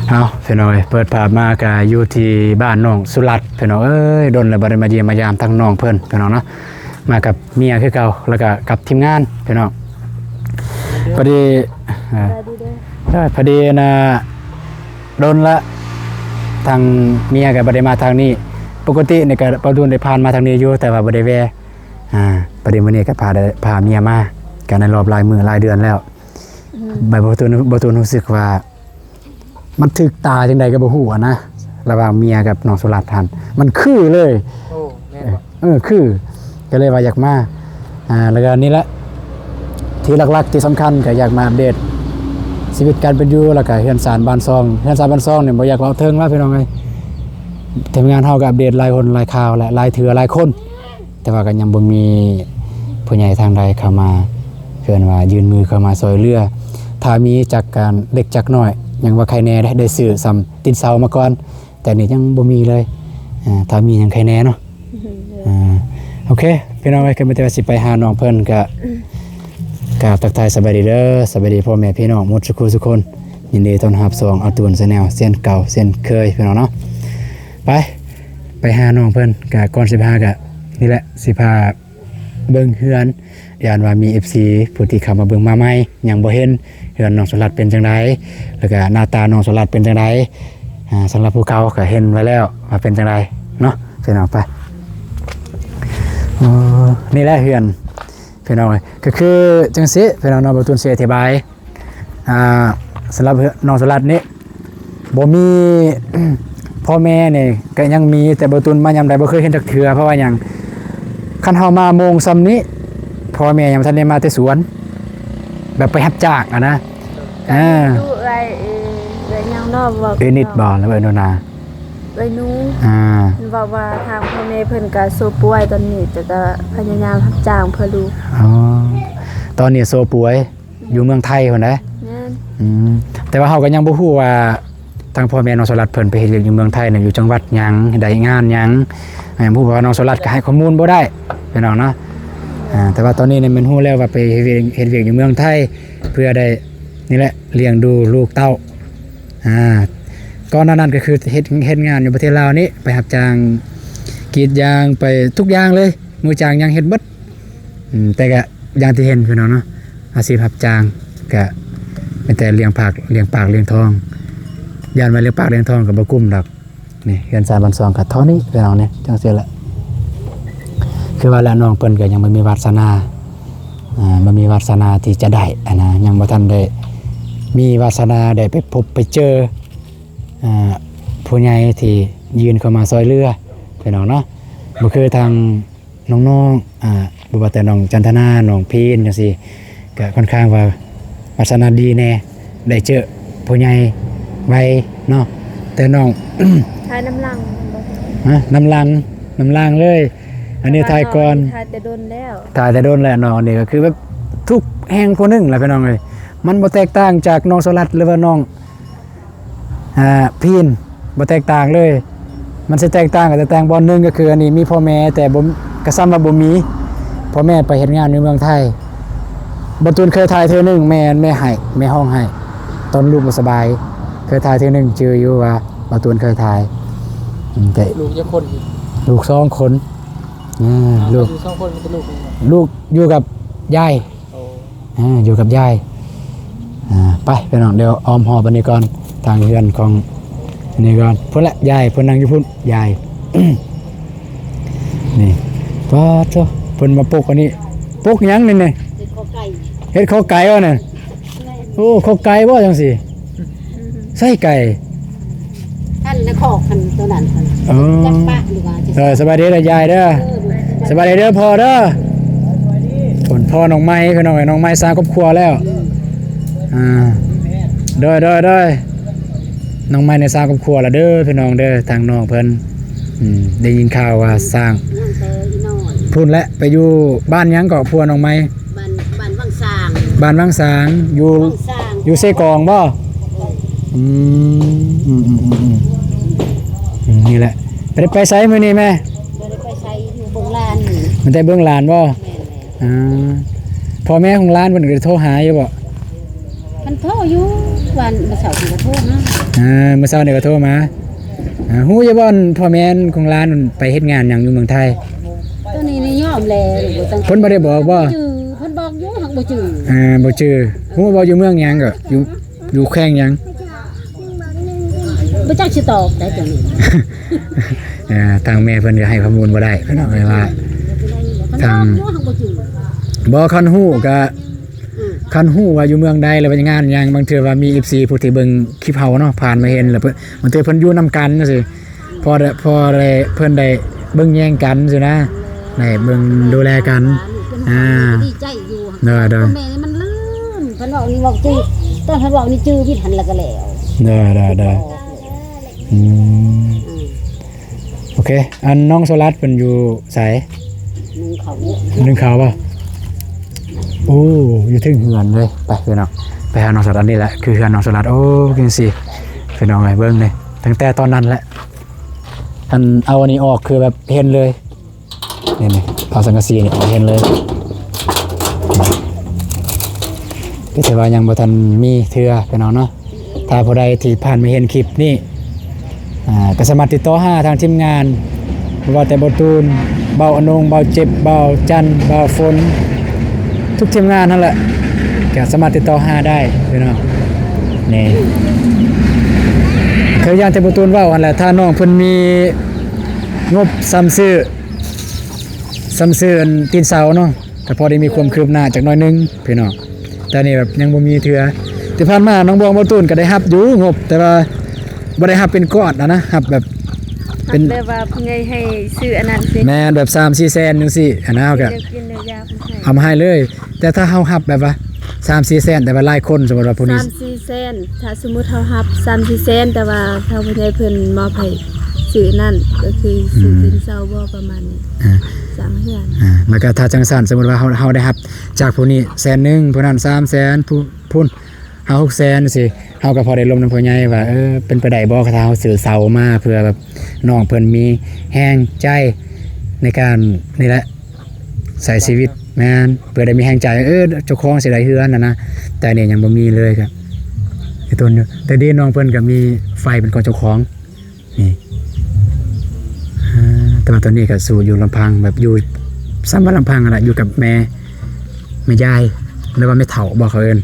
ເອົາ ພີ່ນ້ອງເອີຍ ເປີດພາບມາກະຢູ່ທີ່ບ້ານນ້ອງສຸລັດ ພີ່ນ້ອງເອີຍ. ດົນແລ້ວບໍ່ໄດ້ມາຢ້ຽມມາຢາມທາງນ້ອງເພິ່ນ ພີ່ນ້ອງເນາະ. ມາກັບເມຍຄືເກົ່າ ແລ້ວກະກັບທີມງານ ພີ່ນ້ອງ. ພໍດີ ເອີ ສະບາຍດີເດີ ເອີ ພໍດີນະ ດົນລະ ທາງເມຍກະບໍ່ໄດ້ມາທາງນີ້. ປົກກະຕິນີ້ກະບ່າວຕູນໄດ້ຜ່ານມາທາງນີ້ຢູ່ ແຕ່ວ່າບໍ່ໄດ້ແວ່. ອ່າ ພໍດີມື້ນີ້ກະພາໄດ້ ພາເມຍມາ ກະໃນລອບຫຼາຍມື້ຫຼາຍເດືອນແລ້ວ. ອືມ ບ່າວຕູນ ບ່າວຕູນຮູ້ສຶກວ່າ ມັນຖືກຕາຈັ່ງໃດກໍບໍ່ຮູ້ຫັ້ນນະ ລະຫວ່າງເມຍກັບນ້ອງສຸລັດຫັ້ນ ມັນຄືເລີຍ. ໂອ້ ແມ່ນບໍ່? ເອີ ຄື ກໍເລີຍວ່າຢາກມາ. ອ່າ ແລ້ວກໍນີ້ແຫຼະ ທີ່ຫຼັກໆ ທີ່ສຳຄັນກໍຢາກມາອັບເດດຊີວິດການເປັນຢູ່ ແລ້ວກໍເຮືອນຊານບ້ານຊ່ອງ. ເຮືອນຊານບ້ານຊ່ອງນີ້ບໍ່ຢາກເວົ້າເຖິງລະ ພີ່ນ້ອງເອີຍ. ທີມງານເຮົາກໍອັບເດດຫຼາຍຫົນຫຼາຍຄາວແລະ ຫຼາຍເທື່ອຫຼາຍຄົນ. ແຕ່ວ່າກໍຍັງບໍ່ມີຜູ້ໃຫຍ່ທາງໃດເຂົ້າມາ ເອີ້ນວ່າຍື່ນມືເຂົ້າມາຊ່ອຍເຫຼືອ. ຖ້າມີຈັກການເລັກຈັກນ້ອຍ ຍັງວ່າໃຄແນ່ເດ້ ໄດ້ຊື້ສ່ຳຕີນເສົາມາກ່ອນ, ແຕ່ນີ້ຍັງບໍ່ມີເລີຍ. ອ່າ ຖ້າມີຍັງໃຄແນ່ເນາະ. ອືມ ອ່າ ໂອເຄ ພີ່ນ້ອງເອີຍ ກໍມີແຕ່ວ່າຊິໄປຫານ້ອງເພິ່ນ ກະ ກາບທັກທາຍສະບາຍດີເດີ ສະບາຍດີພໍ່ແມ່ພີ່ນ້ອງໝົດສູ່ຄູ່ສູ່ຄົນ. ຍິນດີຕ້ອນຮັບຊ່ອງອາຕູນແຊນແນວ ເຊັ່ນເກົ່າເຊັ່ນເຄີຍ ພີ່ນ້ອງເນາະ. ໄປ ໄປຫານ້ອງເພິ່ນ. ກະກ່ອນຊິໄປຫາ ກະນີ້ແຫຼະ ຊິພາເບິ່ງເຮືອນ. ຢ້ານວ່າມີເອັຟຊີຜູ້ທີ່ເຂົ້າມາເບິ່ງມາໃໝ່ ຍັງບໍ່ເຫັນເຮືອນນ້ອງສະຫຼັດເປັນຈັ່ງໃດ ແລ້ວກະໜ້າຕານ້ອງສະຫຼັດເປັນຈັ່ງໃດ. ອ່າ ສຳລັບຜູ້ເກົ່າກະເຫັນໄວ້ແລ້ວວ່າເປັນຈັ່ງໃດເນາະ ພີ່ນ້ອງ. ໄປ ເອີ ນີ້ແຫຼະເຮືອນ ພີ່ນ້ອງເອີຍ. ກໍຄືຈັ່ງຊີ້ ພີ່ນ້ອງເນາະ ບ່າວຕູນຊິອະທິບາຍ. ອ່າ ສຳລັບນ້ອງສະຫຼັດນີ້ ບໍ່ມີ ພໍ່ແມ່ນີ້ກໍຍັງມີ ແຕ່ບ່າວຕູນມາຍາມໃດບໍ່ເຄີຍເຫັນຈັກເທື່ອ. ເພາະວ່າຫຍັງ? ຄັນເຮົາມາໂມງຊ່ຳນີ້ ພໍ່ແມ່ຍັງບໍ່ທັນໄດ້ມາແຕ່ສວນ ແບບໄປຮັບຈ້າງຫັ້ນນະ. ເອີ ເອື້ອຍ ເອື້ອຍຫຍັງເນາະ ເອື້ອຍນິດບໍ່ ຫຼືວ່າເອື້ອຍໜູນາ? ເອື້ອຍໜູ. ອ່າ ເວົ້າວ່າທາງພໍ່ແມ່ເພິ່ນກໍໂຊປ່ວຍຕອນນີ້ ແຕ່ກໍພະຍາຍາມຮັບຈ້າງເພື່ອລູກ. ອໍ ຕອນນີ້ໂຊປ່ວຍ ຢູ່ເມືອງໄທພຸ້ນເດ້. ແມ່ນ. ອືມ ແຕ່ວ່າເຮົາກໍຍັງບໍ່ຮູ້ວ່າທາງພໍ່ແມ່ນ້ອງສະຫຼັດເພິ່ນໄປເຮັດວຽກຢູ່ເມືອງໄທນະ ຢູ່ຈັງຫວັດຫຍັງ ໄດ້ງານຫຍັງ. ຍັງບໍ່ຮູ້ວ່ານ້ອງສະຫຼັດກໍໃຫ້ຂໍ້ມູນບໍ່ໄດ້ ພີ່ນ້ອງເນາະ. ອ່າ ແຕ່ວ່າຕອນນີ້ນີ້ແມ່ນຮູ້ແລ້ວວ່າໄປເຮັດວຽກ ເຮັດວຽກຢູ່ເມືອງໄທ ເພື່ອໄດ້ນີ້ແຫຼະ ລ້ຽງດູລູກເຕົ້າ. ອ່າ ກ່ອນໜ້ານັ້ນກໍຄືເຮັດ ເຮັດງານຢູ່ປະເທດລາວນີ້ ໄປຮັບຈ້າງກຣີດຢາງ ໄປທຸກຢ່າງເລີຍ ມືຈ້າງຫຍັງເຮັດເບິດ. ອືມ ແຕ່ກະຢ່າງທີ່ເຫັນ ພີ່ນ້ອງເນາະ ອາຊີບຮັບຈ້າງກະມີແຕ່ລ້ຽງປາກ ລ້ຽງປາກລ້ຽງທ້ອງ. ຢ້ານວ່າລ້ຽງປາກລ້ຽງທ້ອງກໍບໍ່ກຸ້ມດອກ. ນີ້ເຮືອນຊານບ້ານຊ່ອງກໍທໍ່ນີ້ ພີ່ນ້ອງນີ້ ຈັ່ງຊີ້ແຫຼະ. ຄືວ່າແຫຼະ ນ້ອງເພິ່ນກໍຍັງບໍ່ມີວາສະໜາ ອ່າ ບໍ່ມີວາສະໜາທີ່ຈະໄດ້ຫັ້ນນະ ຍັງບໍ່ທັນໄດ້ມີວາສະໜາໄດ້ໄປພົບໄປເຈີ ອ່າ ຜູ້ໃຫຍ່ທີ່ຍື່ນເຂົ້າມາຊ່ອຍເຫຼືອ ພີ່ນ້ອງເນາະ. ບໍ່ຄືທາງ ນ້ອງໆ ອ່າ ບໍ່ວ່າແຕ່ນ້ອງຈັນທະນາ ນ້ອງພີນຈັ່ງຊີ້ ກະຂ້ອນຂ້າງວ່າວາສະໜາດີແດ່ ໄດ້ເຈີຜູ້ໃຫຍ່ໄວເນາະ. ແຕ່ນ້ອງ ຖ່າຍນຳຫຼັງແມ່ນບໍ່? ຮະ? ນຳຫຼັງ ນຳຫຼັງເລີຍ. ອັນນີ້ຖ່າຍກ່ອນ ຖ່າຍແຕ່ດົນແລ້ວ ຖ່າຍແຕ່ດົນແລ້ວ. ນ້ອງອັນນີ້ກໍຄືແບບທຸກແຮງຜູ້ໜຶ່ງແຫຼະ ພີ່ນ້ອງເອີຍ. ມັນບໍ່ແຕກຕ່າງຈາກນ້ອງສະຫຼັດ ຫຼືວ່ານ້ອງ ອ່າ ພີນ ບໍ່ແຕກຕ່າງເລີຍ. ມັນຊິແຕກຕ່າງ ກໍແຕກຕ່າງບ່ອນໜຶ່ງ ກໍຄືອັນນີ້ມີພໍ່ແມ່ ແຕ່ບໍ່ ກໍຊ້ຳວ່າບໍ່ມີພໍ່ແມ່ ໄປເຮັດງານຢູ່ເມືອງໄທ. ບ່າວຕູນເຄີຍຖ່າຍເທື່ອໜຶ່ງ ແມ່ ແມ່ໄຫ້ ແມ່ຮ້ອງໄຫ້ ຕອນລູກບໍ່ສະບາຍ. ເຄີຍຖ່າຍເທື່ອໜຶ່ງ ຈື່ຢູ່ວ່າບ່າວຕູນເຄີຍຖ່າຍ. ອືມ ແຕ່ ລູກຈັກຄົນ? ລູກສອງຄົນ. ອ່າ ລູກ ຢູ່ສອງຄົນ ມີແຕ່ລູກ ລູກຢູ່ກັບຍາຍ. ໂອ້ ອ່າ ຢູ່ກັບຍາຍ. ອ່າ ໄປ ພີ່ນ້ອງ ດຽວອ້ອມຮອບອັນນີ້ກ່ອນ ທາງເຮືອນຂອງອັນນີ້ກ່ອນ. ພຸ້ນແຫຼະ ຍາຍເພິ່ນນັ່ງຢູ່ພຸ້ນ ຍາຍ. ນີ້ ປາດໂທ້ ເພິ່ນມາປົກອັນນີ້ ປົກຫຍັງນີ້? ນີ້ ເຫັດຂໍໄກ່ ເຫັດຂໍໄກ່ວະນີ້. ໂອ້ ຂໍໄກ່ບໍ່ ຈັ່ງຊີ້? ໃສ່ໄກ່ ຫັ້ນນະ ຄອກຫັ້ນ ໂຕນັ້ນຫັ້ນ. ອໍ ຈັກປະ ຫຼືວ່າຈະ ເອີ ສະບາຍດີເດີຍາຍເດີ. ເອີ ສະບາຍດີເດີພໍ່ເດີ. ຜົນພໍ່ນ້ອງໃໝ່ ພີ່ນ້ອງເອີຍ ນ້ອງໃໝ່ສ້າງຄອບຄົວແລ້ວ. ອືມ ອ່າ ໂດຍ ໂດຍ ໂດຍ ນ້ອງໃໝ່ນີ້ສ້າງຄອບຄົວແລ້ວເດີ ພີ່ນ້ອງເດີ. ທາງນ້ອງເພິ່ນ ອືມ ໄດ້ຍິນຂ່າວວ່າສ້າງ ຍັງແຕ່ອີນ້ອຍ ພຸ້ນແຫຼະ ໄປຢູ່ບ້ານຫຍັງເກາະ ຜົວນ້ອງໃໝ່? ບ້ານ ບ້ານວັງສາງ. ບ້ານວັງສາງ ຢູ່ ວັງສາງ ຢູ່ເຊກອງບໍ່? ເອີ ອືມ ອືມ ນີ້ແຫຼະ. ໄປ ໄປໃສມື້ນີ້ແມ່? ບໍ່ໄດ້ໄປໃສ ຢູ່ເບິ່ງຫຼານນີ້. ມັນແຕ່ເບິ່ງຫຼານບໍ່? ແມ່ນແຫຼະ. ອ່າ ພໍ່ແມ່ຂອງຫຼານເພິ່ນກໍໂທຫາຢູ່ບໍ່? ມັນໂທຢູ່ ວັນ ມື້ເຊົ້າເພິ່ນກໍໂທມາ. ອ່າ ມື້ເຊົ້ານີ້ກໍໂທມາ. ອ່າ ຮູ້ຢູ່ບໍ່ ພໍ່ແມ່ຂອງຫຼານໄປເຮັດງານຫຍັງຢູ່ເມືອງໄທ? ຕອນນີ້ນີ້ຍອມແລ້ວ ບໍ່ຕ້ອງ ເພິ່ນບໍ່ໄດ້ບອກບໍ່? ຈື່ ເພິ່ນບອກຢູ່ ຫາກບໍ່ຈື່. ອ່າ ບໍ່ຈື່. ຮູ້ບໍ່ ຢູ່ເມືອງຫຍັງ ກໍຢູ່ ຢູ່ແຂວງຫຍັງ? ບໍ່ຈັກຊິຕອບໄດ້ຕົວນີ້. ອ່າ ທາງແມ່ເພິ່ນກໍໃຫ້ຂໍ້ມູນບໍ່ໄດ້ ພີ່ນ້ອງເອີຍ ວ່າ ເພິ່ນບອກຢູ່ ຫາກບໍ່ຈື່. ບໍ່ ຄັນຮູ້ກໍ ອືມ ຄັນຮູ້ວ່າຢູ່ເມືອງໃດ ແລ້ວວ່າງານຫຍັງ ບາງເທື່ອວ່າມີເອັຟຊີຜູ້ທີ່ເບິ່ງຄລິບເຮົາເນາະ ຜ່ານມາເຫັນ ແລ້ວເພິ່ນ ບາງເທື່ອເພິ່ນຢູ່ນຳກັນຈັ່ງຊີ້ ພໍໄດ້ ພໍໄດ້ ເພິ່ນໄດ້ເບິ່ງແຍງກັນຊີ້ນະ ໄດ້ເບິ່ງດູແລກັນ. ອ່າ ດີໃຈຢູ່ ໂດຍ ໂດຍ ແມ່ນີ້ມັນລືມ ເພິ່ນເວົ້ານີ້ເວົ້າຈື່ ຕອນເພິ່ນເວົ້ານີ້ຈື່ວິດຫັ້ນລະກໍແລ້ວ. ໂດຍ ໂດຍ ໂດຍ. ອືມ ອືມ ໂອເຄ ອັນນ້ອງໂຊລັດເພິ່ນຢູ່ໃສ? ໜຶ້ງເຂົ້າ ໜຶ້ງເຂົ້າບໍ່? ໂອ້ ຢູ່ເທິງເຮືອນເລີຍ. ໄປພີ່ນ້ອງ ໄປຫານ້ອງໂຊລັດ. ອັນນີ້ແຫຼະຄືເຮືອນນ້ອງໂຊລັດ. ໂອ້ ຈັ່ງຊີ້ພີ່ນ້ອງເອີຍ ເບິ່ງນີ້ ຕັ້ງແຕ່ຕອນນັ້ນແຫຼະ ອັນເອົາອັນນີ້ອອກຄືແບບເຫັນເລີຍ. ນີ້ໆ ເອົາສັງກະສີນີ້ອອກເຫັນເລີຍ ກໍຖືວ່າຍັງບໍ່ທັນມີເທື່ອພີ່ນ້ອງເນາະ. ຖ້າຜູ້ໃດທີ່ຜ່ານມາເຫັນຄລິບນີ້ ອ່າ ກໍສາມາດຕິດຕໍ່ຫາທາງທີມງານ ບໍ່ວ່າແຕ່ບ່າວຕູນ, ບ່າວອະນົງ, ບ່າວເຈັບ, ບ່າວຈັນ, ບ່າວຝົນ ທຸກທີມງານຫັ້ນແຫຼະ ກໍສາມາດຕິດຕໍ່ຫາໄດ້ພີ່ນ້ອງ. ນີ້ ຄືຢ່າງທີ່ບ່າວຕູນເວົ້າຫັ້ນແຫຼະ ຖ້ານ້ອງເພິ່ນມີງົບສ່ຳຊື້ ສ່ຳຊື້ອັນຕີນເສົາເນາະ ກໍພໍໄດ້ມີຄວາມຄືບໜ້າຈັກໜ້ອຍໜຶ່ງພີ່ນ້ອງ. ແຕ່ນີ້ແບບຍັງບໍ່ມີເທື່ອ. ທີ່ຜ່ານມານ້ອງບວງ ບ່າວຕູນກໍໄດ້ຮັບຢູ່ງົບ ແຕ່ວ່າບໍ່ໄດ້ຮັບເປັນກ້ອນຫັ້ນນະ ຮັບແບບເປັນ ແບບວ່າຜູ້ໃຫຍ່ໃຫ້ຊື້ອັນນັ້ນຊີ້ ແມ່ນ ແບບສາມສີ່ແສນຈັ່ງຊີ້ຫັ້ນນະ ເຮົາກໍ ແນວກິນແນວຢາເພິ່ນໃຫ້ ເອົາມາໃຫ້ເລີຍ. ແຕ່ຖ້າເຮົາຮັບແບບວ່າສາມສີ່ແສນ ແຕ່ວ່າຫຼາຍຄົນ ສົມມຸດວ່າຜູ້ນີ້ ສາມສີ່ແສນ ຖ້າສົມມຸດເຮົາຮັບສາມສີ່ແສນ ແຕ່ວ່າທາງຜູ້ໃຫຍ່ເພິ່ນມອບໃຫ້ຊື້ນັ້ນ ກໍຄືຊື້ ອືມ ເປັນເສົາບໍ່ປະມານນີ້ ອ່າ ສ້າງເຮືອນ ອ່າ ແລ້ວກໍຖ້າຈັ່ງຊັ້ນ ສົມມຸດວ່າເຮົາ ເຮົາໄດ້ຮັບຈາກຜູ້ນີ້ແສນໜຶ່ງ ຜູ້ນັ້ນສາມແສນ ຜູ້ ພຸ້ນ ຫ້າຫົກແສນຈັ່ງຊີ້ ເຮົາກໍພໍໄດ້ລົມນຳຜູ້ໃຫຍ່ວ່າ ເອີ ເປັນໄປໄດ້ບໍ່ ຖ້າເຮົາຊື້ເສົາມາ ເພື່ອແບບນ້ອງເພິ່ນມີແຮງໃຈໃນການນີ້ແຫຼະ ໃຊ້ຊີວິດ ແມ່ນ ເພື່ອໄດ້ມີແຮງໃຈ ເອີ ເຈົ້າຂອງຊິໄດ້ເຮືອນຫັ້ນນະ. ແຕ່ນີ້ຍັງບໍ່ມີເລີຍ ກໍອີ່ຕົນຢູ່ ແຕ່ດີນ້ອງເພິ່ນກໍມີໄຟເປັນຂອງເຈົ້າຂອງນີ້ ອ່າ ແຕ່ວ່າຕອນນີ້ກໍສູ້ຢູ່ລຳພັງ ແບບຢູ່ສ່ຳວ່າລຳພັງຫັ້ນລະ ຢູ່ກັບແມ່ ແມ່ຍາຍ ຫຼືວ່າແມ່ເຖົ້າບໍ ເຂົາເອີ້ນ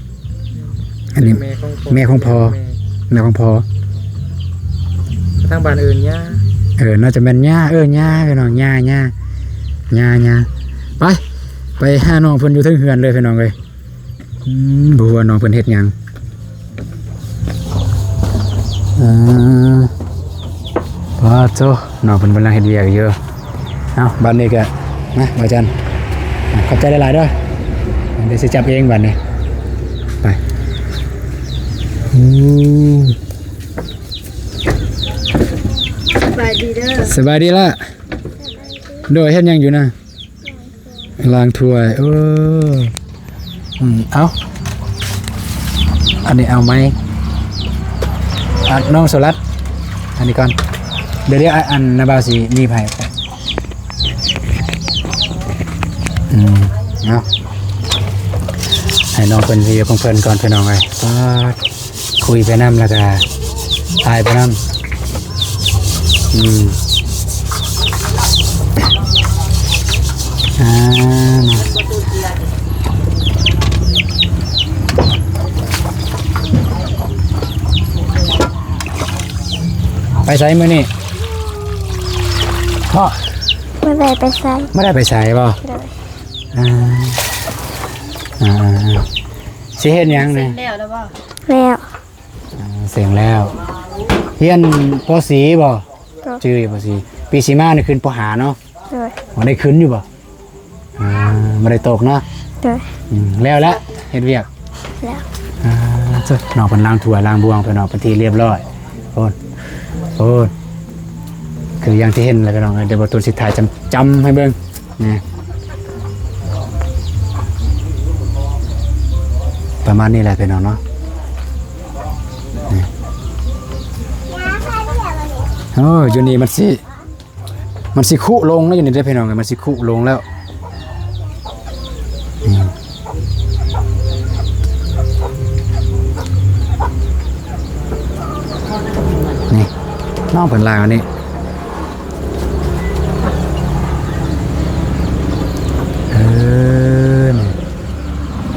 ອັນນີ້ແມ່ຂອງພໍ່ ແມ່ຂອງພໍ່ ແມ່ ແມ່ຂອງພໍ່ ທາງບ້ານເອີ້ນຍ່າ ເອີ ໜ້າຈະແມ່ນຍ່າ ເອີ ຍ່າ ພີ່ນ້ອງ ຍ່າ ຍ່າ ຍ່າ ຍ່າ. ໄປ ໄປຫານ້ອງເພິ່ນຢູ່ເທິງເຮືອນເລີຍ ພີ່ນ້ອງເອີຍ. ອືມ ບໍ່ຮູ້ວ່ານ້ອງເພິ່ນເຮັດຫຍັງ. ອ່າ ປາໂທ້ ນ້ອງເພິ່ນກຳລັງເຮັດວຽກຢູ່. ເອົາ ບາດນີ້ກໍມາ ບ່າວຈັນ ຂອບໃຈຫຼາຍໆເດີ ດຽວຊິຈັບເອງບາດນີ້. ໄປ ອືມ ສະບາຍດີເດີ ສະບາຍດີລະ. ໂດຍ ເຮັດຫຍັງຢູ່ນະ? ລ້າງຖ້ວຍ ເອີ ອືມ ເອົາ ອັນນີ້ເອົາໄມ້ ອ່ະ ນ້ອງໂຊລັດ ອັນນີ້ກ່ອນ ດຽວໆ ອັນ ອັນນ້າບ່າວຊິໜີບໃຫ້ ອືມ ເອົາ ໃຫ້ນ້ອງເພິ່ນຢູ່ຂອງເພິ່ນກ່ອນ ພີ່ນ້ອງເອີຍ. ປາດ ຄຸຍໄປນຳ ແລ້ວກະຖ່າຍໄປນຳ ອືມ ອ່າ ໄປໃສມື້ນີ້ ເພາະ ບໍ່ໄດ້ໄປໃສ ບໍ່ໄດ້ໄປໃສບໍ່? ໂດຍ ອ່າ ອ່າ ຊິເຮັດຫຍັງນີ້? ເສັງແລ້ວແລ້ວບໍ່? ແລ້ວ ອ່າ ເສັງແລ້ວ ຮຽນ ປໍສີ່ ບໍ່? ໂດຍ ຈື່ຢູ່ ປໍສີ່ ປີຊິມານີ້ຂຶ້ນ ປໍຫ້າ ເນາະ. ໂດຍ ບໍ່ໄດ້ຂຶ້ນຢູ່ບໍ່? ອ່າ ບໍ່ໄດ້ຕົກເນາະ. ໂດຍ ອືມ ແລ້ວລະ ເຮັດວຽກ ແລ້ວ ອ່າ ເຈົ້າ ນ້ອງເພິ່ນລ້າງຖ້ວຍລ້າງບ່ວງ ເພິ່ນເອົາເປັນທີ່ລຽບຮ້ອຍ. ໂອ້ ໂອ້ ຄືຢ່າງທີ່ເຫັນແຫຼະ ພີ່ນ້ອງເອີຍ ດຽວບ່າວຕູນຊິຖ່າຍຈຳໆໃຫ້ເບິ່ງ. ນີ້ ປະມານນີ້ແຫຼະ ພີ່ນ້ອງເນາະ. ນີ້ ໂອ້ ຢູ່ນີ້ມັນຊິ ມັນຊິຄຸລົງແລ້ວ ຢູ່ນີ້ເດ້ ພີ່ນ້ອງເອີຍ ມັນຊິຄຸລົງແລ້ວ. ນີ້ ອືມ ເ ນ້ອງເພິ່ນລ້າງອັນນີ້ ເອີ ນີ້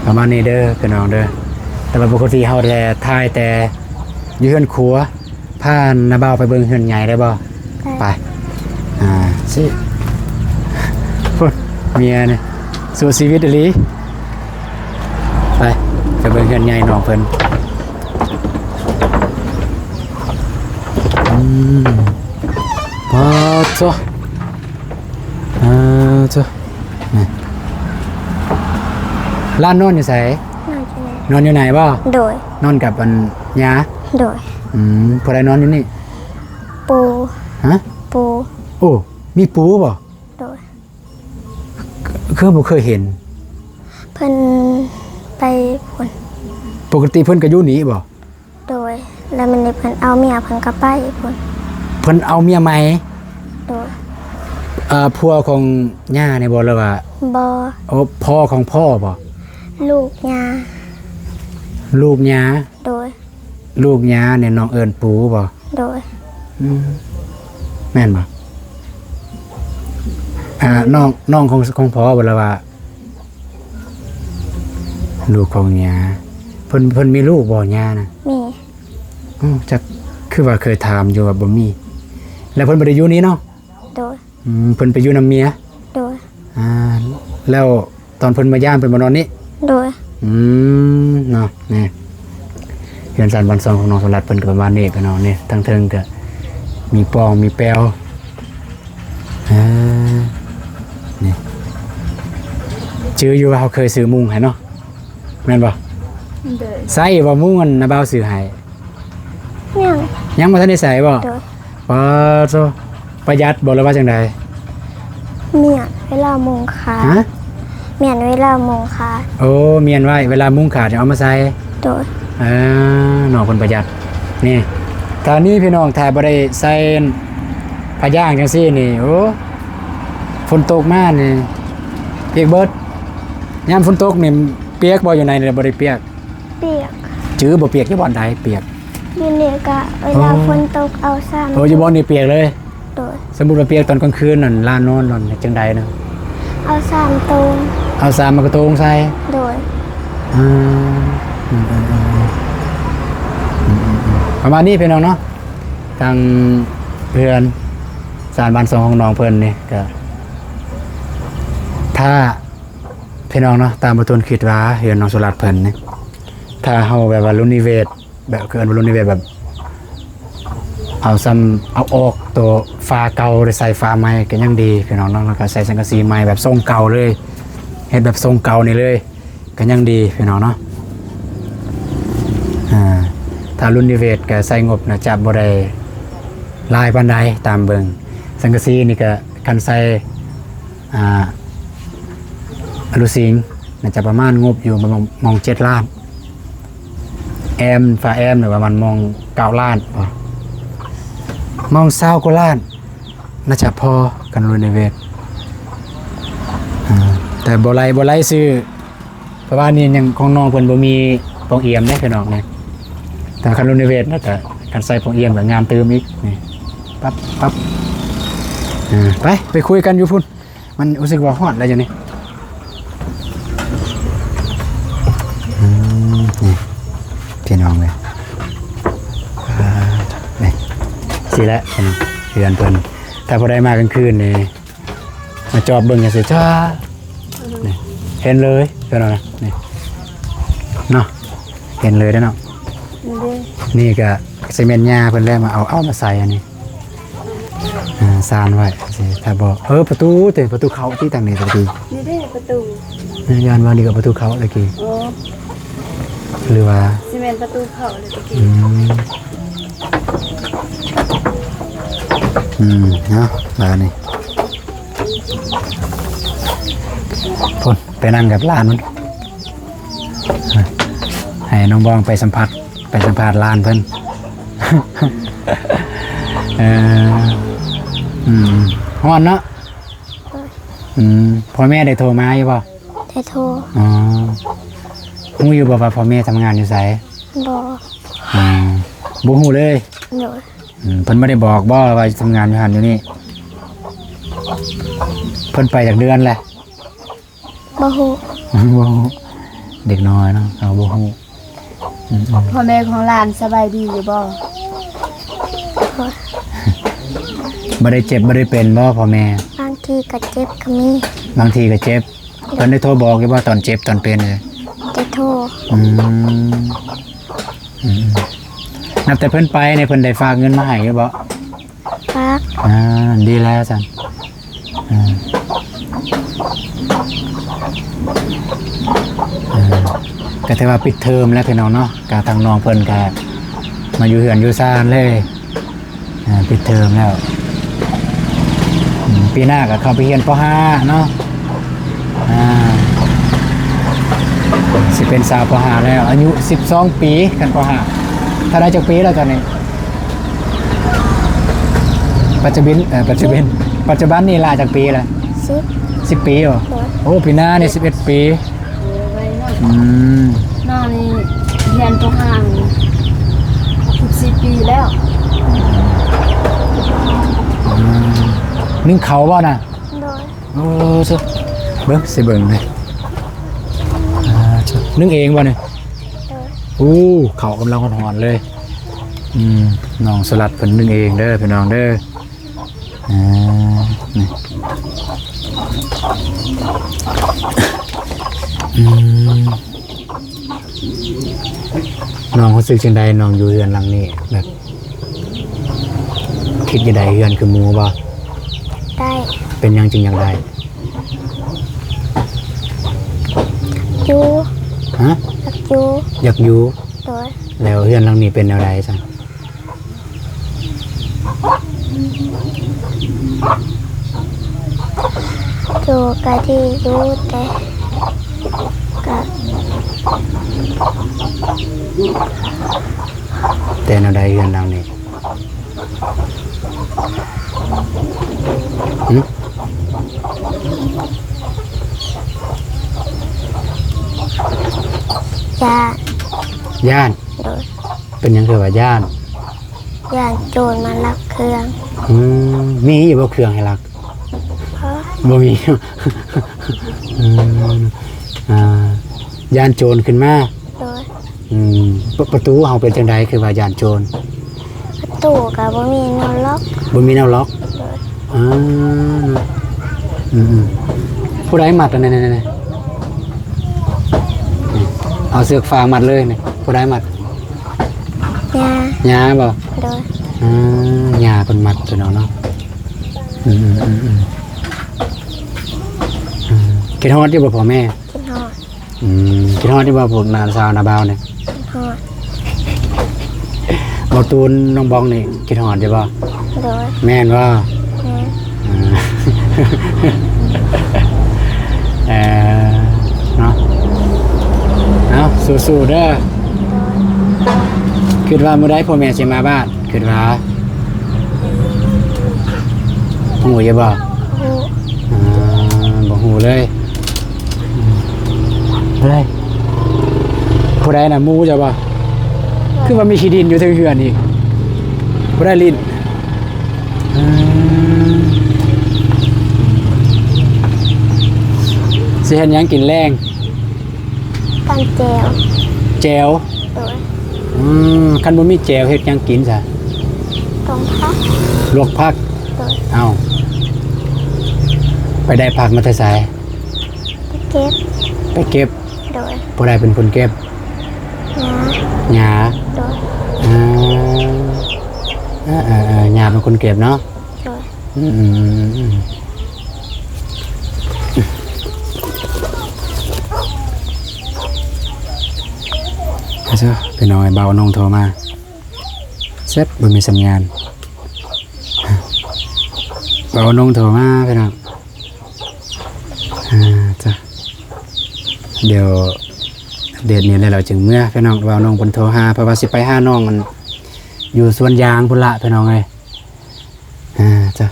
ປະມານນີ້ເດີພີ່ນ້ອງເດີ. ແຕ່ວ່າປົກກະຕິເຮົາແລະຖ່າຍແຕ່ຢູ່ເຮືອນຄົວ. ພານ້າບ່າວໄປເບິ່ງເຮືອນໃຫຍ່ໄດ້ບໍ່? ໄດ້ ໄປ ອ່າ ຊິ ພຸ້ນ ເມຍນີ້ສູ້ຊີວິດອີ່ຫຼີ. ໄປ ໄປເບິ່ງເຮືອນໃຫຍ່ນ້ອງເພິ່ນ. ອືມ ປາດໂທ້ ເອີ ໂທ້ ນີ້ ຫຼານນອນຢູ່ໃສ? ນອນຢູ່ໃນ ນອນຢູ່ໃນບໍ່? ໂດຍ ນອນກັບອັນຍ່າ? ໂດຍ ອືມ ຜູ້ໃດນອນຢູ່ນີ້? ປູ່ ຮະ? ປູ່ ໂອ້ ມີປູ່ບໍ່? ໂດຍ ຄືບໍ່ເຄີຍເຫັນ? ເພິ່ນໄປພຸ້ນ ປົກກະຕິເພິ່ນກໍຢູ່ນີ້ບໍ່? ໂດຍ ແລ້ວມື້ນີ້ເພິ່ນເອົາເມຍເພິ່ນກໍໄປພຸ້ນ. ເພິ່ນເອົາເມຍໃໝ່? ໂດຍ ເອີ ຜົວຂອງຍ່ານີ້ບໍ່ ຫຼືວ່າ? ບໍ່ ໂອ້ ພໍ່ຂອງພໍ່ບໍ່? ລູກຍ່າ ລູກຍ່າ ໂດຍ ລູກຍ່ານີ້ນ້ອງເອີ້ນປູ່ບໍ່? ໂດຍ ອືມ ແມ່ນບໍ່? ອ່າ ນ້ອງ ນ້ອງຂອງ ຂອງພໍ່ບໍ່ ຫຼືວ່າ ລູກຂອງຍ່າ? ເພິ່ນ ເພິ່ນມີລູກບໍ່ ຍ່ານະ? ມີ ໂອ້ ຈັກ ຄືວ່າເຄີຍຖາມຢູ່ວ່າບໍ່ມີ. ແລ້ວເພິ່ນບໍ່ໄດ້ຢູ່ນີ້ເນາະ? ໂດຍ ອືມ ເພິ່ນໄປຢູ່ນຳເມຍ? ໂດຍ ອ່າ ແລ້ວຕອນເພິ່ນມາຢາມເພິ່ນມານອນນີ້? ໂດຍ ອືມ ເນາະ ນີ້ ເຮືອນຊານບ້ານຊ່ອງຂອງນ້ອງສະຫຼັດເພິ່ນກໍປະມານນີ້ພີ່ນ້ອງ. ນີ້ ທາງເທິງກໍມີປ່ອງມີແປວ ອ່າ ນີ້ ຈື່ຢູ່ວ່າເຮົາເຄີຍຊື້ມຸ້ງໃຫ້ເນາະ ແມ່ນບໍ່? ໂດຍ ໃຊ້ບໍ່ມຸ້ງອັນນ້າບ່າວຊື້ໃຫ້? ຍັງ ຍັງບໍ່ທັນໄດ້ໃຊ້ບໍ່? ໂດຍ ປາດໂທ້ ປະຢັດບໍ່ ຫຼືວ່າຈັ່ງໃດ? ມ້ຽນເວລາມຸ້ງຂາດ ຮະ? ມ້ຽນເວລາມຸ້ງຂາດ ໂອ້ ມ້ຽນໄວ້ ເວລາມຸ້ງຂາດຈັ່ງເອົາມາໃສ່ ໂດຍ ເອີ ນ້ອງເພິ່ນປະຢັດ. ນີ້ ຕອນນີ້ພີ່ນ້ອງ ຖ້າບໍ່ໄດ້ໃສ່ຜ້າຢາງຈັ່ງຊີ້ນີ້ ໂອ້ ຝົນຕົກມານີ້ ປຽກເບິດ. ຍາມຝົນຕົກນີ້ປຽກບໍ່ ຢູ່ໃນນີ້ບໍ່ໄດ້ປຽກ? ປຽກ ຈື່ບໍ່ ປຽກຢູ່ບ່ອນໃດປຽກ? ຢູ່ນີ້ກະເວລາຝົນຕົກເອົາສາມ ໂອ້ ຢູ່ບ່ອນນີ້ປຽກເລີຍ? ໂດຍ ສົມມຸດວ່າປຽກຕອນກາງຄືນນັ້ນ ລານອນນັ້ນເຮັດຈັ່ງໃດນະ? ເອົາສາມໂຕງ ເອົາສາມມາກະໂຕງໃສ່ ໂດຍ ອືມ ອືມ ປະມານນີ້ພີ່ນ້ອງເນາະ. ທາງເຮືອນຊານບ້ານຊ່ອງຂອງນ້ອງເພິ່ນນີ້ກະ ຖ້າ ພີ່ນ້ອງເນາະ ຕາມບໍ່ຕູນຄິດວ່າເຮືອນນ້ອງສຸລັດເພິ່ນນີ້ ຖ້າເຮົາແບບວ່າຣີໂນເວດ ແບບ ຄືເອີ້ນວ່າຣີໂນເວດ ແບບເອົາຊ້ຳ ເອົາອອກໂຕຝາເກົ່າ ແລ້ວໃສ່ຝາໃໝ່ກໍຍັງດີພີ່ນ້ອງເນາະ. ແລ້ວກໍໃສ່ສັງກະສີໃໝ່ແບບຊົງເກົ່າເລີຍ ເຮັດແບບຊົງເກົ່ານີ້ເລີຍ ກໍຍັງດີພີ່ນ້ອງເນາະ. ອ່າ ຖ້າຣີໂນເວດກໍໃຊ້ງົບໜ້າຈະບໍ່ໄດ້ຫຼາຍປານໃດ ຕາມເບິ່ງ ສັງກະສີນີ້ກໍຄັນໃສ່ ອ່າ ອາລູຊິງ ໜ້າຈະປະມານງົບຢູ່ ມອງ ມອງເຈັດລ້ານ ແອມ ຝາແອມນີ້ປະມານມອງເກົ້າລ້ານ ມອງຊາວກວ່າລ້ານ ໜ້າຈະພໍກັນຣີໂນເວດ. ອ່າ ແຕ່ບໍ່ໄຫຼ ບໍ່ໄຫຼຊື້ ເພາະວ່ານີ້ຍັງ ຂອງນ້ອງເພິ່ນບໍ່ມີປ່ອງອຽມເດ້ພີ່ນ້ອງນີ້. ແຕ່ຄັນຣີໂນເວດແລ້ວກະ ຄັນໃສ່ປ່ອງອຽມກະງາມຕື່ມອີກນີ້ ປັບ ປັບ. ອ່າ ໄປ ໄປຄຸຍກັນຢູ່ພຸ້ນ. ມັນຮູ້ສຶກວ່າຮ້ອນແລ້ວຢູ່ນີ້. ອືມ ນີ້ ພີ່ນ້ອງເອີຍ ອ່າ ນີ້ ຊີ້ແຫຼະ ເຮືອນເພິ່ນ. ຖ້າຜູ້ໃດມາກາງຄືນນີ້ ມາຈອບເບິ່ງຈັ່ງຊີ້ຈ້າ ນີ້ ເຫັນເລີຍ ພີ່ນ້ອງນະ ນີ້ເນາະ ເຫັນເລີຍເດ້ເນາະ. ນີ້ກະຊິແມ່ນຍ່າເພິ່ນແຫຼະ ມາເອົາ ເອົາມາໃສ່ອັນນີ້ ອ່າ ຊານໄວ້ ຊິ ຖ້າບໍ່ ເອີ ປະຕູຕິ ປະຕູເຂົ້າຕິ ທາງນີ້ ປະຕູ ນີ້ເດ້ປະຕູ ຢ້ານວ່ານີ້ກໍປະຕູເຂົ້າຕະກີ້ ໂອ້ ຫຼືວ່າ ຊິແມ່ນປະຕູເຂົ້າແລ້ວຕະກີ້. ອືມ ອືມ ເນາະ ບາດນີ້ ພຸ້ນ ໄປນັ່ງກັບຫຼານມັນ ໃຫ້ນ້ອງບອງໄປສຳຜັດ ໄປສຳພາດຫຼານເພິ່ນ. ເອີ ອືມ ຮ້ອນເນາະ. ອືມ ພໍ່ແມ່ໄດ້ໂທມາຢູ່ບໍ່? ໄດ້ໂທ. ອໍ ຮູ້ຢູ່ບໍ່ວ່າພໍ່ແມ່ທຳງານຢູ່ໃສ? ບໍ່. ອືມ ບໍ່ຮູ້ເລີຍ? ໂດຍ. ອືມ ເພິ່ນບໍ່ໄດ້ບອກບໍ່ວ່າທຳງານຢູ່ຫັ້ນຢູ່ນີ້? ເພິ່ນໄປຈັກເດືອນແລ້ວ? ບໍ່ຮູ້ ບໍ່ຮູ້ ເດັກນ້ອຍເນາະ ເຮົາບໍ່ຮູ້. ອືມໆ ພໍ່ແມ່ຂອງຫຼານສະບາຍດີຢູ່ບໍ່? ບໍ່ໄດ້ເຈັບບໍ່ໄດ້ເປັນບໍ່ພໍ່ແມ່? ບາງທີກໍເຈັບກໍມີ. ບາງທີກໍເຈັບ. ເພິ່ນໄດ້ໂທບອກຢູ່ບໍ່ຕອນເຈັບຕອນເປັນ? ໄດ້ໂທ. ອືມ ອືມ ນັບແຕ່ເພິ່ນໄປນີ້ ເພິ່ນໄດ້ຝາກເງິນມາໃຫ້ຢູ່ບໍ່? ຝາກ. ອ່າ ດີແລ້ວຊັ້ນ. ອ່າ ອ່າ ກໍຖືວ່າປິດເທີມແລ້ວພີ່ນ້ອງເນາະ, ກະທາງນ້ອງເພິ່ນກະມາຢູ່ເຮືອນຢູ່ຊານເລີຍ. ອ່າ ປິດເທີມແລ້ວ. ອືມ ປີໜ້າກໍເຂົ້າໄປຮຽນ ປໍຫ້າ ເນາະ. ອ່າ ຊິເປັນສາວ ປໍຫ້າ ແລ້ວ ອາຍຸສິບສອງປີ ຄັນ ປໍຫ້າ. ເທົ່າໃດ ຈັກປີແລ້ວຕອນນີ້? ປັດຈຸບັນ ເອີ ປັດຈຸບັນ ປັດຈຸບັນນີ້ຫຼ້າຈັກປີແລ້ວ? ສິບ ສິບປີບໍ? ໂດຍ. ໂອ້ ປີໜ້ານີ້ສິບເອັດປີ. ອືມ ນ້ອງນີ້ຮຽນ ປໍຫ້າ ສິບສີ່ປີແລ້ວ. ອືມ ໜຶ້ງເຂົ້າບໍ່ນະ? ໂດຍ. ໂອ້ ເບິ່ງ ຊິເບິ່ງເດ້. ອ່າ ໜຶ້ງເອງບໍ່ນີ້? ໂດຍ. ໂອ້ ເຂົ້າກຳລັງຮ້ອນໆເລີຍ. ອືມ ນ້ອງສະຫຼັດເພິ່ນໜຶ້ງເອງເດີພີ່ນ້ອງເດີ. ອ່າ ນີ້ ອືມ ນ້ອງຮູ້ສຶກຈັ່ງໃດ ນ້ອງຢູ່ເຮືອນຫຼັງນີ້ ແບບ ຄິດຈະໄດ້ເຮືອນຄືໝູ່ບໍ່? ໄດ້. ເປັນຫຍັງຈຶ່ງຢາກໄດ້? ຢູ່. ຮະ? ຢາກຢູ່. ຢາກຢູ່. ໂດຍ. ແລ້ວເຮືອນຫຼັງນີ້ເປັນແນວໃດຊັ້ນ? ຢູ່ກໍດີຢູ່ ແຕ່ກໍ ແຕ່ແນວໃດເຮືອນຫຼັງນີ້? ຫຶ? ຢ້ານ. ຢ້ານ? ໂດຍ. ເປັນຫຍັງຄືວ່າຢ້ານ? ຢ້ານໂຈນມາລັກເຄື່ອງ. ອືມ ມີຢູ່ບໍ່ເຄື່ອງໃຫ້ລັກ? ບໍ່ ບໍ່ມີ. ອືມ ອ່າ ຢ້ານໂຈນຂຶ້ນມາ. ໂດຍ. ອືມ ປະ ປະຕູເຮົາເປັນຈັ່ງໃດ ຄືວ່າຢ້ານໂຈນ? ປະຕູກໍບໍ່ມີແນວລັອກ. ບໍ່ມີແນວລັອກ. ໂດຍ. ອ່າ ອືມໆ ຜູ້ໃດມັດອັນນັ້ນ? ນີ້ ນີ້ ເອົາເຊືອກຟາງມັດເລີຍນີ້. ຜູ້ໃດມັດ? ຍ່າ. ຍ່າບໍ? ໂດຍ. ອ່າ ຍ່າເພິ່ນມັດຕົວເນາະ. ອືມໆ ອືມໆ ອືມ ຄິດຮອດຢູ່ບໍ່ພໍ່ແມ່? ຄິດຮອດ. ອືມ ຄິດຮອດຢູ່ບໍ່ພວກຫຼານສາວນ້າບ່າວນີ້? ຮອດ. ບໍ່ຕູນ ນ້ອງບອງນີ້ຄິດຮອດຢູ່ບໍ່? ໂດຍ. ແມ່ນບໍ່? ແມ່ນ. ອ່າ ເອີ ເນາະ ເອົາ ສູ້ໆເດີ. ໂດຍ. ຄິດວ່າມື້ໃດພໍ່ແມ່ຊິມາບ້ານ? ຄິດວ່າ ຮູ້ຢູ່ບໍ່? ຮູ້. ອ່າ ບໍ່ຮູ້ເລີຍ. ອືມ ເຮີ້ຍ ຜູ້ໃດນະ ໝູ່ເຈົ້າບໍ່? ຄືວ່າມີຂີ້ດິນຢູ່ເທິງເຮືອນອີກ. ຜູ້ໃດຫຼິ້ນ? ອືມ ຊິເຮັດຫຍັງກິນແລງ? ຕຳແຈ່ວ. ແຈ່ວ? ໂດຍ. ອືມ ຄັນບໍ່ມີແຈ່ວເຮັດຫຍັງກິນຊະ? ຕົ້ມຜັກ. ລວກຜັກ? ໂດຍ. ເອົ້າ ໄປໄດ້ຜັກມາແຕ່ໃສ? ໄປເກັບ. ໄປເກັບ? ໂດຍ. ຜູ້ໃດເປັນຄົນເກັບ? ຍ່າ. ຍ່າ? ໂດຍ. ອ່າ ເອີໆໆ ຍ່າເປັນຄົນເກັບເນາະ? ໂດຍ. ອືມໆໆໆ ເອົາຊະ ພີ່ນ້ອງເອີຍ ບ່າວນົງໂທມາ ແຊບ ບໍ່ມີສັນຍານ. ບ່າວນົງໂທມາ ພີ່ນ້ອງ. ອ່າ ຈ້ະ ດຽວອັບເດດນີ້ແລ້ວ ແລ້ວຈຶ່ງເມືອ ພີ່ນ້ອງ. ບ່າວນົງເພິ່ນໂທຫາ ເພາະວ່າຊິໄປຫານ້ອງ ອັນ ຢູ່ສວນຢາງພຸ້ນລະ ພີ່ນ້ອງເອີຍ. ອ່າ ຈ້ະ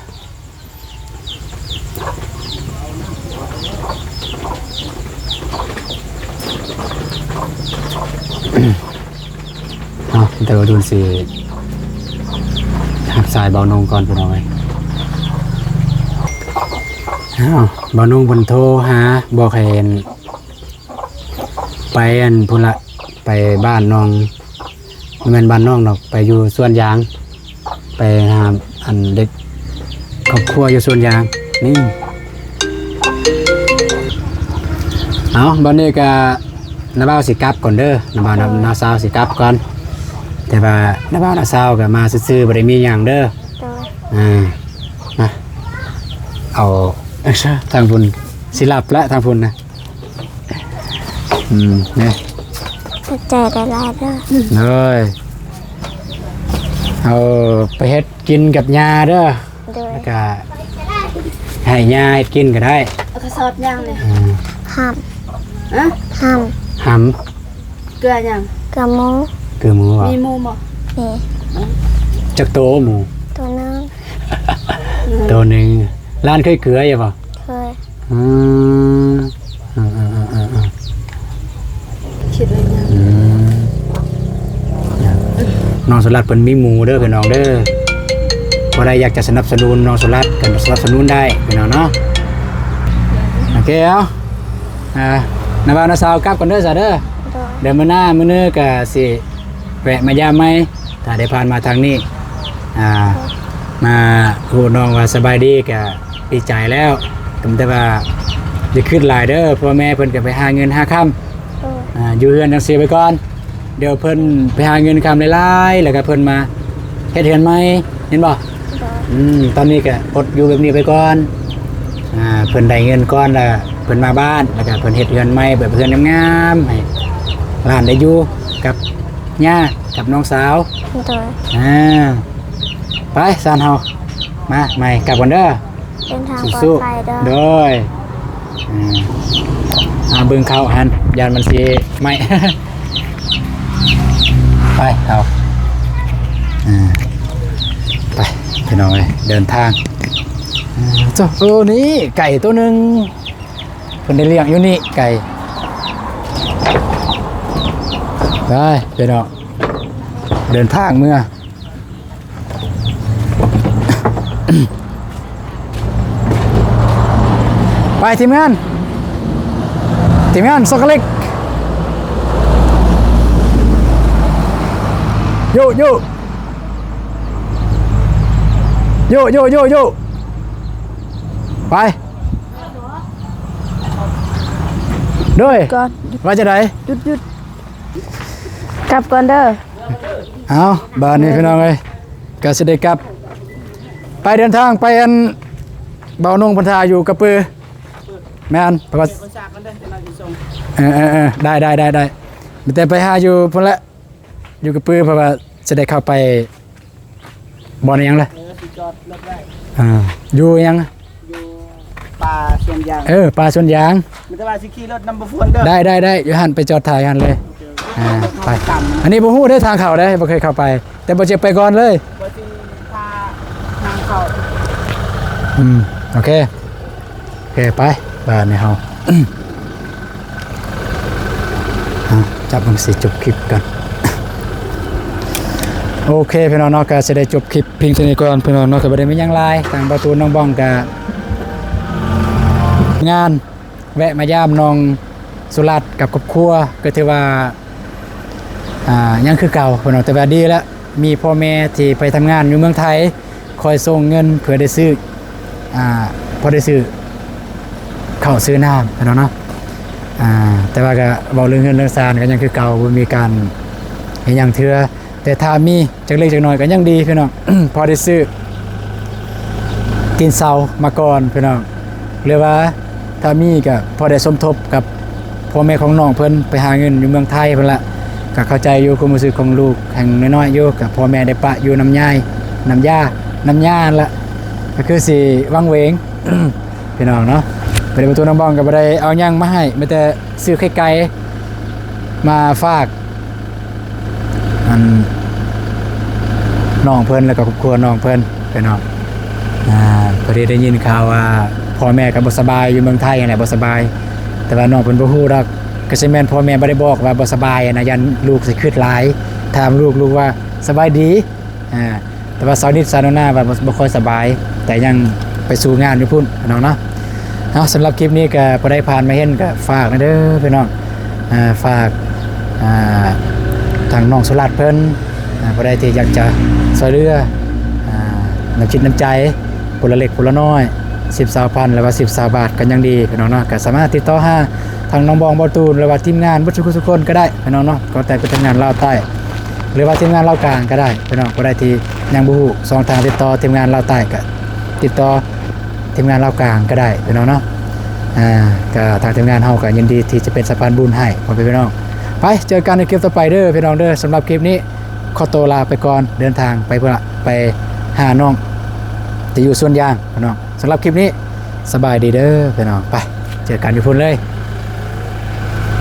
ເອົາ ແຕ່ວ່າດຸນຊິ ສາຍບ່າວນົງກ່ອນ ພີ່ນ້ອງເອີຍ. ອ້າວ ບ່າວນົງເພິ່ນໂທຫາ ບອກໃຫ້ ອັນ ໄປ ອັນ ພຸ້ນລະ ໄປບ້ານນ້ອງ ບໍ່ແມ່ນບ້ານນ້ອງດອກ ໄປຢູ່ສວນຢາງ ໄປຫາ ອັນ ເດັກຄອບຄົວຢູ່ສວນຢາງນີ້. ເອົາ ບັດນີ້ກະ ນ້າບ່າວຊິກັບກ່ອນເດີ ນ້າບ່າວ ນ້າ ນ້າສາວຊິກັບກ່ອນ ແຕ່ວ່ານ້າບ່າວ ນ້າສາວກະມາຊື່ໆ ບໍ່ໄດ້ມີຫຍັງເດີ. ໂດຍ ອ່າ ມາ ເອົາ ທາງພຸ້ນ ຊິຫຼັບແລ້ວທາງພຸ້ນນະ. ອືມ ນີ້ ຂອບໃຈຫຼາຍໆເດີ. ໂດຍ ເອົາໄປເຮັດກິນກັບຍ່າເດີ. ໂດຍ ແລ້ວກະໃຫ້ຍ່າເຮັດກິນກະໄດ້. ເອົາກະສອບຫຍັງນີ້? ອືມ ຫຳ ຮະ? ຫຳ ຫຳ ເກືອຫຍັງ? ເກືອໝູ. ເກືອໝູຫວາ? ມີໝູບໍ່? ມີ. ຈັກໂຕໝູ? ໂຕໜຶ່ງ. ໂຕໜຶ່ງ. ຫຼານເຄີຍເກືອຢູ່ບໍ່? ເຄີຍ. ອືມ ເອີໆໆໆ ຄິດວ່າຍັງ ອືມ ນ້ອງສຸລັດເພິ່ນມີໝູເດີພີ່ນ້ອງເດີ ຜູ້ໃດຢາກຈະສະໜັບສະໜູນນ້ອງສຸລັດກະສະໜັບສະໜູນໄດ້ພີ່ນ້ອງເນາະ. ໂອເຄ ເອົາ ອ່າ ນ້າບ່າວນ້າສາວກັບກ່ອນເດີຊະເດີ. ໂດຍ ດຽວມື້ໜ້າມື້ໜຶ່ງກະຊິແວະມາຢາມໃໝ່ ຖ້າໄດ້ຜ່ານມາທາງນີ້ ອ່າ ມາຮູ້ນ້ອງວ່າສະບາຍດີກະດີໃຈແລ້ວ ກະມີແຕ່ວ່າຢ່າຄຶດຫຼາຍເດີ ພໍ່ແມ່ເພິ່ນກະໄປຫາເງິນຫາຄຳ ໂດຍ ອ່າ ຢູ່ເຮືອນຈັ່ງຊີ້ໄວ້ກ່ອນ ດຽວເພິ່ນໄປຫາເງິນຄຳຫຼາຍໆ ແລ້ວກະເພິ່ນມາເຮັດເຮືອນໃໝ່ ເຫັນບໍ່? ໂດຍ ອືມ ຕອນນີ້ກະອົດຢູ່ແບບນີ້ໄວ້ກ່ອນ ອ່າ ເພິ່ນໄດ້ເງິນກ່ອນລະເພິ່ນມາບ້ານ ແລ້ວກະເພິ່ນເຮັດເຮືອນໃໝ່ ແບບເຮືອນງາມໆ ໃຫ້ຫຼານໄດ້ຢູ່ກັບຍ່າກັບນ້ອງສາວ. ໂດຍ ອ່າ ໄປຊັ້ນເຮົາ ມາໃໝ່ກັບກ່ອນເດີ. ເດີນທາງປອດໄພເດີ. ໂດຍ ອືມ ຫາເບິ່ງເຂົ້າຫັ້ນ ຢ້ານມັນຊິໄໝ້ ໄປເຂົ້າ ອ່າ ໄປພີ່ນ້ອງເອີຍ ເດີນທາງ. ເອີ ໂອ້ ນີ້ໄກ່ໂຕໜຶ່ງ ເພິ່ນໄດ້ລ້ຽງຢູ່ນີ້ໄກ່. ໄປພີ່ນ້ອງ ເດີນທາງເມືອ. ໄປທີມງານ ທີມງານຊອກໂກແລັດ ໂຢ ໂຢ ໂຢ ໂຢ ໂຢ ໄປ ໂດຍ ກ່ອນ ວ່າຈັ່ງໃດ? ຢຸດ ຢຸດ ກັບກ່ອນເດີ. ເອົາ ບາດນີ້ພີ່ນ້ອງເອີຍ ກະຊິໄດ້ກັບ ໄປເດີນທາງໄປ ອັນ ບ່າວນົງເພິ່ນຖ້າຢູ່ກະປື. ແມ່ນ ເພາະວ່າ ເອີໆໆ ໄດ້ໆໆ ມີແຕ່ໄປຫາຢູ່ພຸ້ນແຫຼະ ຢູ່ກະປື ເພາະວ່າຊິໄດ້ເຂົ້າໄປ ບ່ອນອີ່ຫຍັງລະ? ເອີ ຊິຈອດລົດໄວ້ ອ່າ ຢູ່ຫຍັງ? ຢູ່ປ່າສວນຢາງ. ເອີ ປ່າສວນຢາງ. ມີແຕ່ວ່າຊິຂີ່ລົດນຳບໍ່ຟວນເດີ. ໄດ້ໆໆ ຢູ່ຫັ້ນ ໄປຈອດຖ້າຢູ່ຫັ້ນເລີຍ. ໂອເຄ ອ່າ ໄປ. ອັນນີ້ບໍ່ຮູ້ເດ້ ທາງເຂົ້າເດ້ ບໍ່ເຄີຍເຂົ້າໄປ ແຕ່ບໍ່ເຈັບໄປກ່ອນເລີຍ. ບໍ່ຊິພາທາງເຂົ້າ. ອືມ ໂອເຄ. ໂອເຄ ໄປ ບາດນີ້ເຮົາ ເອົາ ຈັບມັນຊິຈົບຄລິບກ່ອນ. ໂອເຄ ພີ່ນ້ອງເນາະ ກະຊິໄດ້ຈົບຄລິບພຽງເທົ່ານີ້ກ່ອນ ພີ່ນ້ອງເນາະ ກະບໍ່ໄດ້ມີຫຍັງຫຼາຍ. ທາງບ່າວຕູນ ນ້ອງບອງກະ ງານ ແວະມາຢາມນ້ອງສຸລັດກັບຄອບຄົວ ກໍຖືວ່າ ອ່າ ຍັງຄືເກົ່າ ພີ່ນ້ອງ ແຕ່ວ່າດີແລ້ວ ມີພໍ່ແມ່ທີ່ໄປທຳງານຢູ່ເມືອງໄທ ຄອຍສົ່ງເງິນເພື່ອໄດ້ຊື້ ອ່າ ພໍໄດ້ຊື້ເຂົ້າຊື້ນ້ຳ ພີ່ນ້ອງເນາະ. ອ່າ ແຕ່ວ່າກໍເວົ້າເລື່ອງເຮືອນເລື່ອງຊານກໍຍັງຄືເກົ່າ ບໍ່ມີການເຮັດຫຍັງເທື່ອ. ແຕ່ຖ້າມີຈັກເລັກຈັກນ້ອຍກໍຍັງດີພີ່ນ້ອງ ພໍໄດ້ຊື້ຕີນເສົາມາກ່ອນພີ່ນ້ອງ ຫຼືວ່າຖ້າມີກໍພໍໄດ້ສົມທົບກັບພໍ່ແມ່ຂອງນ້ອງເພິ່ນ ໄປຫາເງິນຢູ່ເມືອງໄທພຸ້ນລະ. ກໍເຂົ້າໃຈຢູ່ຄວາມຮູ້ສຶກຂອງລູກ ແຮ່ງນ້ອຍໆຢູ່ ກໍພໍ່ແມ່ໄດ້ປະຢູ່ນຳຍາຍ ນຳຍ່າ ນຳຍ່າຫັ້ນລະ ກໍຄືຊິວັງເວງ ພີ່ນ້ອງເນາະ. ບໍ່ໄດ້ປະຕູນ້ອງບອງກໍບໍ່ໄດ້ເອົາຫຍັງມາໃຫ້ ມີແຕ່ຊື້ໄຂ່ໄກ່ມາຝາກ ອັນ ນ້ອງເພິ່ນ ແລ້ວກໍຄອບຄົວນ້ອງເພິ່ນ ພີ່ນ້ອງ. ອ່າ ພໍດີໄດ້ຍິນຂ່າວວ່າພໍ່ແມ່ກໍບໍ່ສະບາຍ ຢູ່ເມືອງໄທຫັ້ນແຫຼະ ບໍ່ສະບາຍ ແຕ່ວ່ານ້ອງເພິ່ນບໍ່ຮູ້ດອກ ກໍຊິແມ່ນພໍ່ແມ່ບໍ່ໄດ້ບອກວ່າບໍ່ສະບາຍຫັ້ນນະ ຢ້ານລູກຊິຄຶດຫຼາຍ ຖາມລູກ ລູກວ່າສະບາຍດີ. ອ່າ ແຕ່ວ່າສາວນິດ ສາວໜູນາວ່າບໍ່ ບໍ່ຄ່ອຍສະບາຍ ແຕ່ຍັງໄປສູ້ງານຢູ່ພຸ້ນພີ່ນ້ອງເນາະ. ເອົາ ສຳລັບຄລິບນີ້ກໍຜູ້ໃດຜ່ານມາເຫັນກໍຝາກແດ່ເດີພີ່ນ້ອງ ອ່າ ຝາກ ອ່າ ທາງນ້ອງສຸລັດເພິ່ນ ອ່າ ຜູ້ໃດທີ່ຢາກຈະຊ່ວຍເຫຼືອ ອ່າ ນ້ຳຈິດນ້ຳໃຈ ຜູ້ລະເລັກຜູ້ລະນ້ອຍ ສິບ ຊາວພັນ ຫຼືວ່າສິບ ຊາວບາດກໍຍັງດີພີ່ນ້ອງເນາະ. ກໍສາມາດຕິດຕໍ່ຫາທາງນ້ອງບອງ ບໍ່ຕູນ ຫຼືວ່າທີມງານເບິດທຸກຄົນກໍໄດ້ພີ່ນ້ອງເນາະ ກໍແຕ່ເປັນທີມງານລາວໃຕ້ ຫຼືວ່າທີມງານລາວກາງກໍໄດ້ພີ່ນ້ອງ. ຜູ້ໃດທີ່ຍັງບໍ່ຮູ້ຊ່ອງທາງຕິດຕໍ່ທີມງານລາວໃຕ້ ກໍຕິດຕໍ່ທີມງານລາວກາງກໍໄດ້ພີ່ນ້ອງເນາະ. ອ່າ ກໍທາງທີມງານເຮົາກໍຍິນດີທີ່ຈະເປັນສະພານບຸນໃຫ້ພໍ່ແມ່ພີ່ນ້ອງ. ໄປເຈີກັນໃນຄລິບຕໍ່ໄປເດີພີ່ນ້ອງເດີ. ສຳລັບຄລິບນີ້ຂໍໂຕລາໄປກ່ອນ ເດີນທາງໄປພຸ້ນລະ ໄປຫານ້ອງທີ່ຢູ່ສວນຢາງພີ່ນ້ອງ. ສຳລັບຄລິບນີ້ສະບາຍດີເດີພີ່ນ້ອງ. ໄປເຈີກັນຢູ່ພຸ້ນເລີຍ.